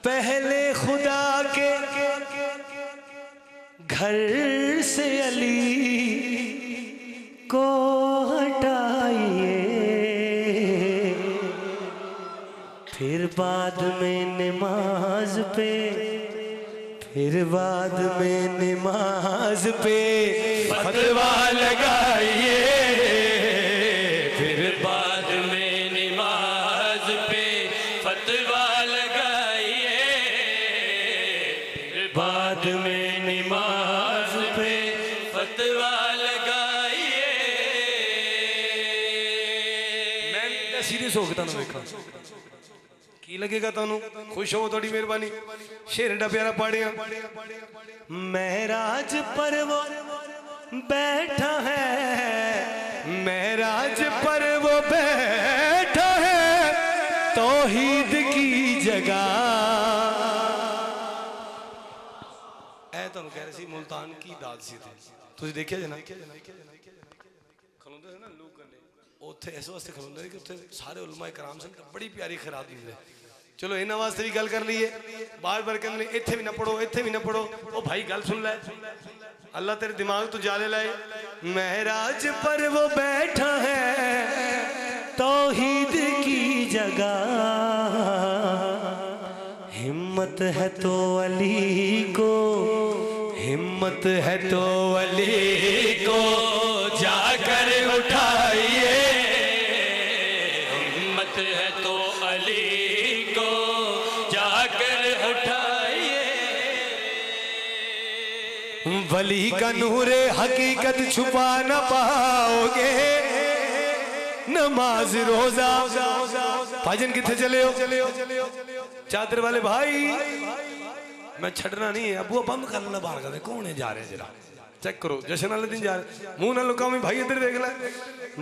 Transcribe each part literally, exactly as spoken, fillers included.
پہلے خدا کے گھر سے علی کو ہٹائیے، پھر بعد میں نماز پہ، پھر بعد میں نماز پہ فتویٰ لگائیے، پھر بعد میں نماز پہ فتویٰ لگائیے، پھر بعد میں نماز پہ فتویٰ لگائیے۔ میں سیریس ہو کے تانوں ویکھاں۔ کی لگے گا تانوں؟ خوش ہو، تہاڈی مہربانی۔ شعر ایڈا پیارا پڑھیا۔ معراج پر وہ بیٹھا ہے، معراج پر وہ بیٹھا ہے توحید کی جگہ۔ اے تانوں کہہ رہے سی ملتان کی داد سی تھی۔ تسی دیکھیا جے نا؟ کھلوندے سے نا لوگ کنے، اوتھے اس واسطے کھلوندے نے کہ اوتھے سارے علماء کرام سن، بڑی پیاری خیرات دیندے۔ چلو، انہاں واسطے بھی گل کر لئیے۔ بار بار کہندے نے، "ایتھے بھی نہ پڑھو، ایتھے بھی نہ پڑھو۔" او بھائی، گل سن لے۔ اللہ تیرے دماغ تو جالے لائے۔ معراج پر وہ بیٹھا ہے توحید کی جگہ۔ ہمت ہے تو علی کو، ہمت ہے تو علی کو جا کر اٹھائیے، ہمت ہے تو علی کو جا کر اٹھائیے۔ ولی کا نور حقیقت چھپا نہ پاؤ گے، نماز روزہ۔ بھاجن کتھے چلے ہو؟ چادر والے بھائی، میں چھڈنا نہیں ہے۔ ابو بند کر لینا باہر کا، کون ہے جا رہے ذرا چیک کرو، جشن والے دن جا رہے۔ منہ نہ لکاویں بھائی، ادھر دیکھ لے۔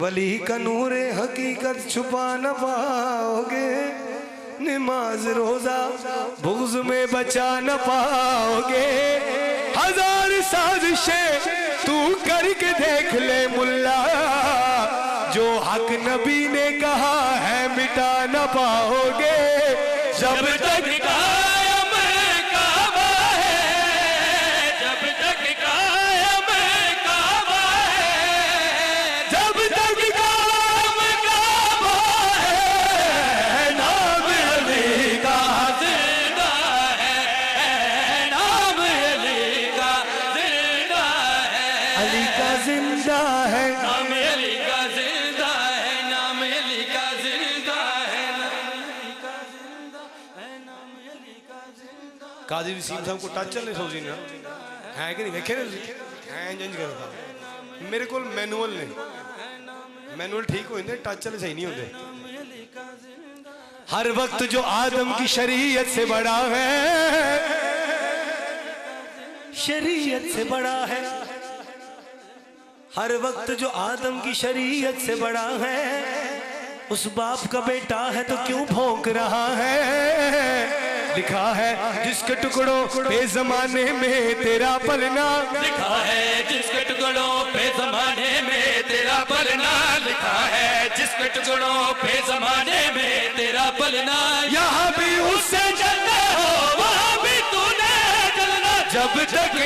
ولی کا نور حقیقت چھپا نہ پاؤ گے، نماز روزہ بغض میں بچا نہ پاؤ گے۔ ہزار سازشیں تو کر کے دیکھ لے ملا، جو حق نبی نے کہا ہے مٹا نہ پاؤ گے۔ جب تک قائم کعبہ ہے، جب تک قائم کعبہ ہے، جب تک قائم کعبہ ہے، نام علی کا زندہ ہے، نام علی کا زندہ ہے۔ علی کا زندہ ہے۔ نام علی کا زندہ ہے، نام علی کا زندہ ہے، نام علی کا زندہ ہے، نام علی کا زندہ ہے۔ قاضی وسیم صاحب کو ٹچ والے سوزی نا ہے کہ نہیں؟ ویکھے نے تسی؟ ہیں، انج انج کردا۔ میرے کول مینول نے، مینول ٹھیک ہوندے، ٹچ والے صحیح نہیں ہوندے۔ ہر وقت جو آدم کی شریعت سے بڑا ہے، شریعت سے بڑا ہے، ہر وقت جو آدم کی شریعت سے بڑا ہے، اس باپ کا بیٹا ہے تو کیوں بھونک رہا ہے؟ لکھا ہے جس کے ٹکڑوں پہ زمانے میں تیرا پلنا، لکھا ہے جس کے ٹکڑوں پہ زمانے میں تیرا پلنا، لکھا ہے جس کے ٹکڑوں پہ زمانے میں تیرا پلنا۔ یہاں بھی اس سے جلتے ہو، وہاں بھی تو نے جلنا۔ جب تک